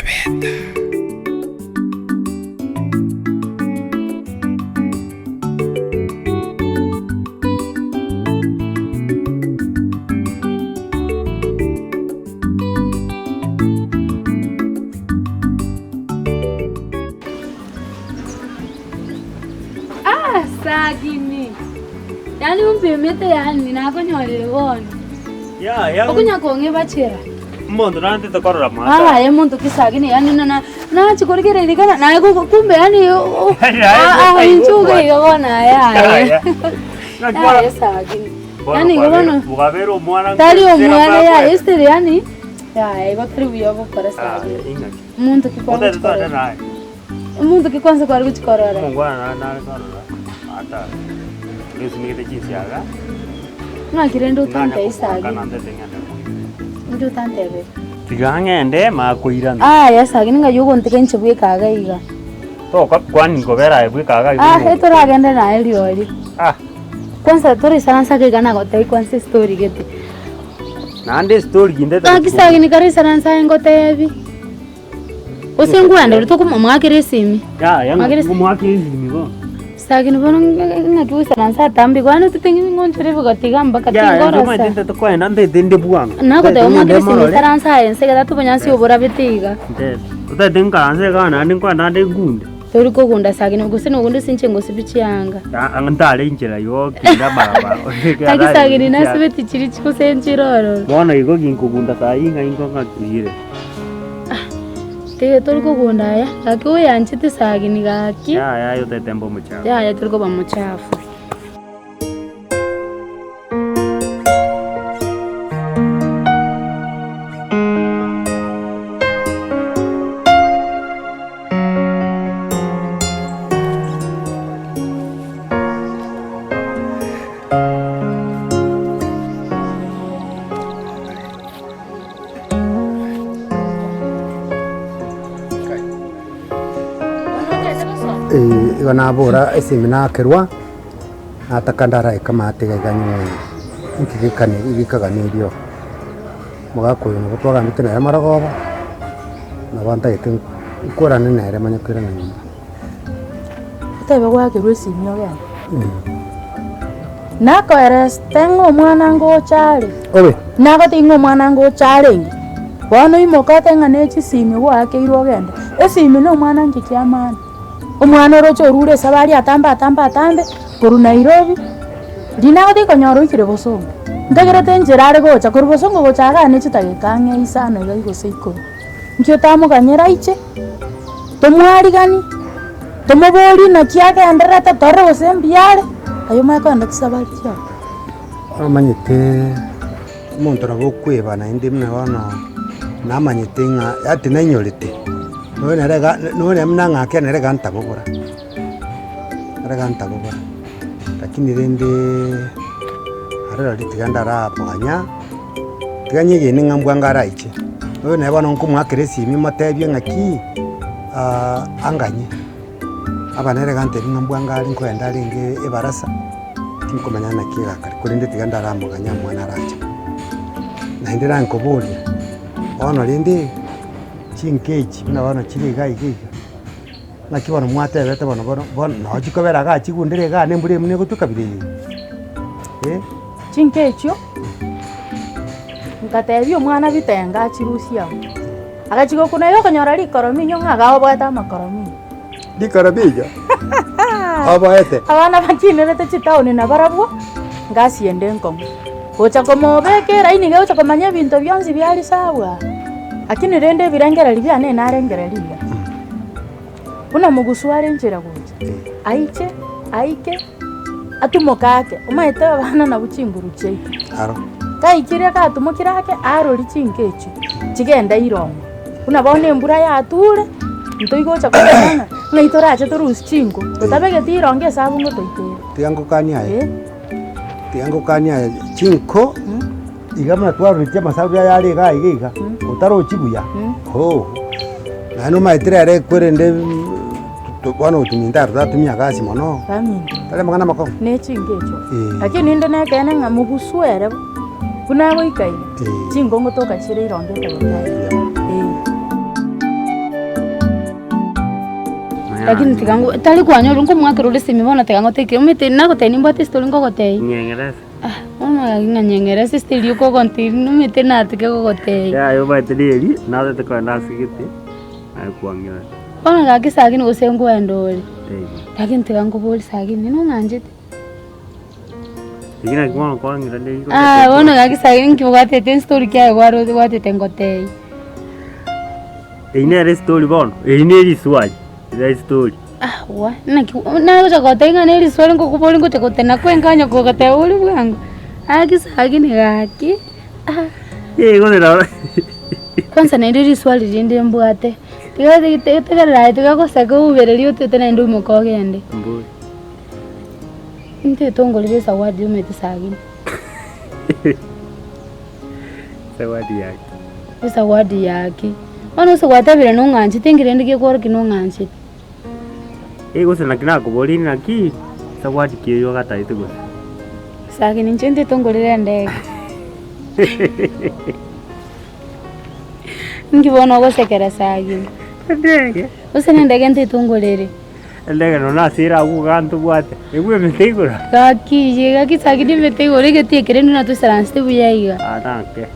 Nyabeta. Ah, Sagini. Yaani umpimete yaani nakonyorire bono. Yaya, Okonya kong'ebachera. omonto nantete korora mata. Aye monto ki Sagini yaani na na nachi korigereria kana naye gogo kumbe yaani o- o- Yaani ah, ah, igo inche kwa- iga bono aye aye. Yaya. Naki Aye bono- Sagini. bono Yaani igo kwabera- bono bwabera omwana tari nkoisera omwana ya bakwete. history yaani yaye igo tari buya gokora Ah, Sagini. ing'aki. Omonto ki Otete kware twende naye. Omonto ki kwanza kware gochia korora? Omongwana nare nare korora ata ngesimegete chinsiaga. Ng'aki rende Ng'anya otantebie kogoaka Sagini? nantete ng'ende moino. Inche otantebie. Tiga ng'ende makoirana. Aya Sagini ng'ai ogonteka inche bweka iga iga. Toka kwani nkobera aye bweka iga iga Ah, omonto. etoragende naye rirorio. Ah. Kwanza toraikaransa iga iga nagotebia kwanza estory gete. Naende estory gintete Gaki Sagini kare isaransa aye ngotebi. Gose ngwende oria tokomoakera esimi. Yaya Mwakera ng'aki ngomoakera esimi bono. Sagini bono ng'aki goisaransa atambe igo yaani totengi ng'onchore ebigoti iga mpaka Yaya inche tingorosa. omanyete ntete koenda ntete inde bwango. Nagoteba Ntete omoakere ng'ende esimi morore. isaransa aye nse egere tobonyansi oborabete iga. Ntete, otagete nkaranse igaa naende nkoenda ande ngunde. Tori kogunda Sagini gose nogunde ase inche ngosibia chianga. Aa ntare inchera igo kende barabara. Gaki Sagini nasibeti chiria gose nchire ororo. Bono igo ginkogunda saii ng'ai nkong'akuire. Tiga tori kogunda aya, gaki oyanchete Sagini gaki. Yaya aye otete mbe omochafu. Yaya tori koba mochafu. Igo nabora esimi nakerwa, nataka ndaraika amaate iga iga nywe inki gekane gekaganerio. Omogaka oyo nabo twagambete nere marogoba, nabo ntagete nkorane nere manye koirana nyomba. Otebe gwakerwa esimi ogende. Nakoeresete ng'a omwana ngocha are, Obe. nagotebia ng'a omwana ngocha arenge, bono imoka otebe ng'a ne chisimi gwakeirwe ogende. Esimi na omwana nki kiamani? Omwana oroche orure esabari atambe atambe atambe, korwa Nairobi, riria nagotebia konyora oikire bosongo, ntegerete enchera are gocha, korwa bosongo gocha igaa ne chidageka ang'e isano iga gose ikomi. Nki otamoganyera aiche, tomwarigani, tomoborie naki agendererete, torore gose mbuya are, aye omanye kogenda chisabari chiao. Omanyete omonto nabo okweba naende buna bono namanyete ng'a ati nainyorete, nonya nere iga nonya buna ng'ake nere iga ntabobora, nere iga ntabobora, lakini rende aroro tiga ndaraboganya. Tiga nyegene ng'a mbwango araiche, oyo nere bono nkomoakera esimi motebie ng'aki anganye, aba nere iga antebie ng'a mbwango are nkoenda arenge ebarasa, tinkomanya naki egakare korende tiga ndaramoganye omwana arache. Naende nankoboria, bono rende, chinka echi buna bono chire iga iga iga, naki bono mwatebete bono bono bono noo chikobera igaa chigundire igaa na embura buna egotwa kabira eye eh. Chinka echio, ngatebia omwana bitenga achirusie abwo. Agachia gokuna iga okonyora rikorominyo ng'a iga oboete amakorominyo. Rikorominyo? Oboete? Abana bakinerete chitaoni nabarabwo, ngasi ende enkong'u. Gocha komobeka eraini iga gocha komanya ebinto bionsi biarisabwa aa. Lakini rende ebirengererio biane narengereria iga, buna mogusu are nchera gocha, aiche, aike. Atumoke ake, omanyete abana nabwo chinguru chiaito. Aro. Kaikire gatumokire ake, arorie chinka echio, chigende irongo. Buna bono embura yature, ntoigocha komanya ng'a ng'ai torache torusie chinko, totabegeti irongo esabu ngotoitere. Tiga ngokanie aye, Eh. tiga ngokanie aye, chinko iga buna twaruretie amasabu aya are iga iga iga, otarochi buya, ooh, naende omanyete rero ekwerende. Bono gotuminta aro tatumia gasi mono, Baminto, tari amang'ana amakong'u. ne chinka echio. Eh. Lakini inde nekeene ng'a mogusu ere bo, buna agoika iga, Eh. chingongo toka chire irongo ekero kiaye. Yeah. Eh. Lakini tiga ngo tari kwanyora nkomwakera ore esimi bono tiga ngotebie omanyete nagotebia nimbwate estori nkogotebia. Ng'eng'erese. Ah, bono gaki ng'a nyeng'erese ase erio okogontebia nomanyete natike gogotebia. Yaya omanyete neri, natete kogenda ase gete, naye kwang'ira. Bono gaki sagini gose nkoenda ore, Teiyo. lakini tiga nkoborie sagini nong'anchete? Eki naki bono kwang'ira neri Ah, bono gaki sagini nki bwatete estori ki aye gwaro gwatete ngotebie? Eyio nere estori bono, eyio ne riswali, ere estori. Ah wa, naki nagocha gotebia ng'a ne riswali ngokoboria ngocha gotena kwenkanya kogoteba ore bwango, gaki sagini gaki ah. Kwanza naende riswali rinde mbwate, tiga tegerera aye tiga goseka oubererie otete naende oimoke ogende. Mbori. Intwe tongorere esawadi omanyete sagini. Esawadi yaki. Esawadi yaki. Bono ase gwatebire nong'anchete inki rende gekworokia nong'anchete? Eh gose naki nakoboria naki, esawadi ki eywo ogataete gose? Sagini inche intwe tongorere endege. Inki bono ogosekera sagini? Endege? Gose na endege intwe tongorere. Endege nonya ase ere agwo iga ntobwate, egwe emete igoro. Gaki iga gaki sagini emete igoro egeti eke rende natosaransete buya iga. Ah nake,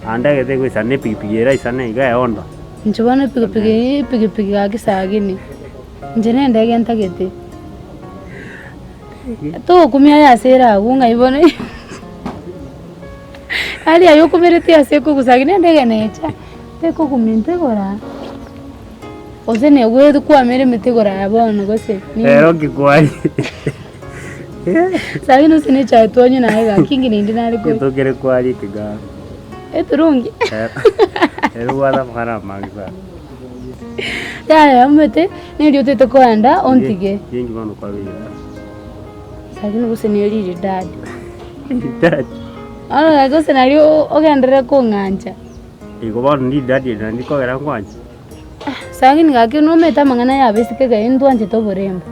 naende egete egoisana na epikipiki eraisane iga eondo. Inche bono epikipiki epikipiki gaki sagini, inche na endege ntagete. Togokumia aye ase ere agwo ng'ai bono aria aye okumeretie ase ekogusa gaki na endege necha, tekogumia ntegora aa. Gose negwete kwamera emete igoro aya bono gose nini? Ero nkikwani. Saa gose ne echae twanywa naye gaki inki naende nare konywa. Gento kere kwari ekegaro. Eturungi. Ero obwate amang'ana amange sana. Yaya omanyete, neri otagete koenda ontige. Inki bono kwabeire aa? Saa gose gose neriri dadi. Dadi. Bono gaki gose nario ogenderere kong'ancha. Igo bono ridadi eri naende rikogera nkwanche. Sagini gaki nomanyete amang'ana ya abesike iga intwanchete oborembo.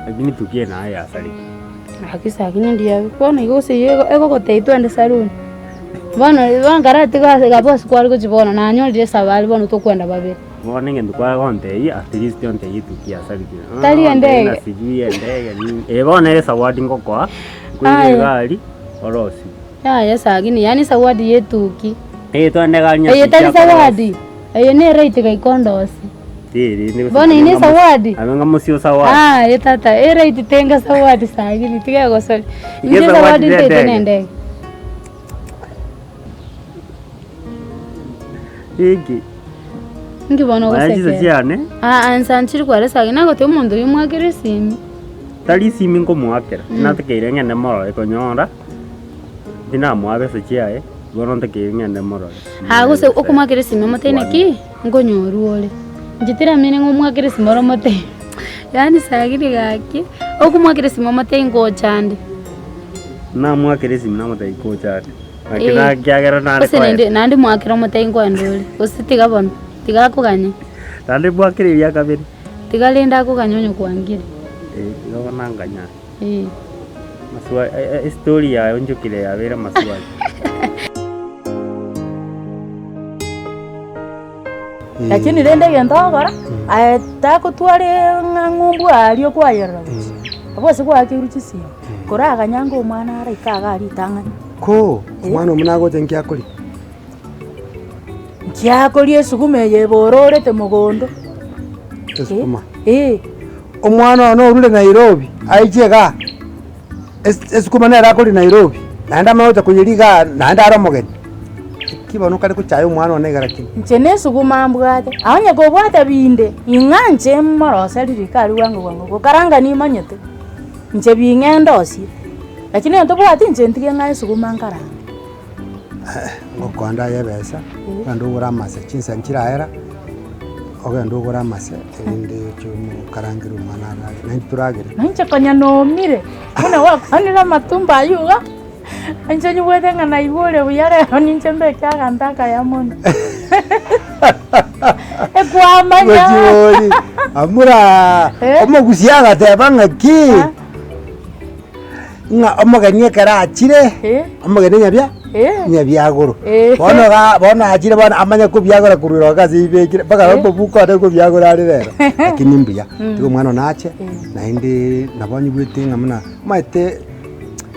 Lakini tukia naye yasareka. Gaki sagini ndiabe bono igo gose igo egogotebia twende saluni, bono bono karatiga ase abwo ase kware gochia bono nanyorire esabari bono tokwenda babere. Bono egento kwagontebia at least ontebie etuki yasarekire. Tari endege. Sijui endege nini, eh bono ere esawadi ngokoa, nkoire Aya. egari orosie. Yaya sagini, yaani esawadi ya etuki. Eh twende egari Eye nyatuki tari akorosia. sawadi, eye ne right gaika ondosie. Bono eye ne sawadi. Abe ng'a mosio sawadi. Ah, eh tata, e right tenga sawadi sagini, tiga egosori. Iga Inche esawadi esawadi ne ntaete endege. na endege. Inki? Inki bono Manya chinsa ogosekera? chiane, Aa insa nchiri kware sagini, nagotebia omonto oyio mwakere esimi. tari esimi nkomoakera, natekeire ng'ende morore konyora, tinamoa besa chiaye. Bono ntakeire ng'ende morore. Aa gose okomoakera esimi omotebie naki, nkonyorwa ore. Inche tiramenya ng'a omoakere esimi ore omotebie, yaani sagini gaki, okomoakera esimi omotebie ngocha nde. Namoakera esimi namotebia ngocha ande, naki Eh. na ekiagera nare Gose naende koenda. naende moakere omotebie nkoenda ore, gose tiga bono, tiga akoganye. Naende mwakere eria kabere. Tiga rende akoganye onye kwangire. Eh, tiga bono anganya. Eh. Maswali, estori yaonchokire yabeire amaswali. Lakini rende egento ogokora, aye takotwara ng'a ng'umbu aria okoayerera gochia, abwo ase gwakeirwe chisimi, koraganya anga omwana araike iga aria ritang'ani. Koo, omwana omo nagocha inki akoria? Nki akoria esuguma eye ebororete mogondo? Esukuma. Eh. Omwana one orure Nairobi aiche igaa, es- esukuma nere akoria Nairobi, naende amanye gocha koyeria igaa naende are omogeni. Ki bono okare gochaya omwana one iga rakini. Inche na esuguma mbwate, aye onye kobwate binde, ing'a inche moroseri riko aria bwango bwango, gokaranga nimanyete, inche bing'ende osie, lakini onye tobwati inche ntige ng'a esuguma nkarange. Ngokoa ndaye ebesa, ogende ogore amase, chinsa nchiraera, ogende ogore amase erinde oche omokarangere omwana arare, naintwe toragere. Na inche konya nomire, buna gwakwanire amatumbo ayio iga, inche nyigwete ng'a naigure buya rero ninche mbeke aganto akaya mono. Ekwamanya. Gochibori, amura Eh. omogusia agateba ng'aki, Ah. ng'a omogeni ekero achire, Eh. omogeni nyabia. Eh. Nyabiagoro. Eh. Bono iga bono achire bono amanye kobiagora korwa iroka ase ibekire mpaka omobuko one kobiagora are rero. Lakini mbuya, tiga omwana one ache, naende nabo nyigwete ng'a buna omanyete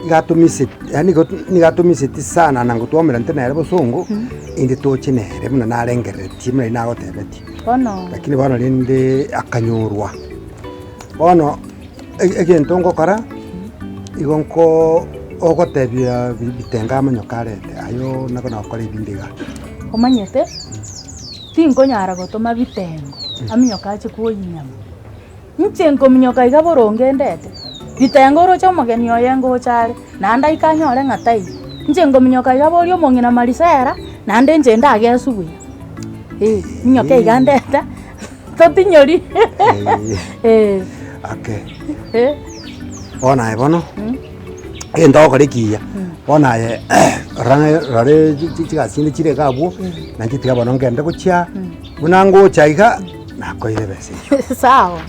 iga atomiseti yaani igo nigo atomiseti sana na ngotwomerante nere bosongo, inde toche nere buna narengereretie buna riria nagotebetie. Bono. Lakini bono rende akanyorwa. Bono egento ngokora, igo nkoo ogotebia bitenga amanyoka arete aywo nabo nagokora ebinde igaa. Omanyete, tinkonyara gotoma bitengo aminyoke ache koyinyama. Inche nkominyoka iga boronge ndete, bitengo oroche omogeni oye ngocha are, naende aike anyore ng'a taiyo. Inche nkominyoka iga boria omong'ina Marisela, naende inche ndageswe buya, eh, minyoke iga ndete. Totinyori. Eh. Okay. Eh. Bono aye bono, egento ogokora ekiya, bono aye rora ng'a rora chigasi chinde chire iga abwo, nainche tiga bono ngende gochia, buna ngocha iga, nakoire ebesa eywo. Sawa.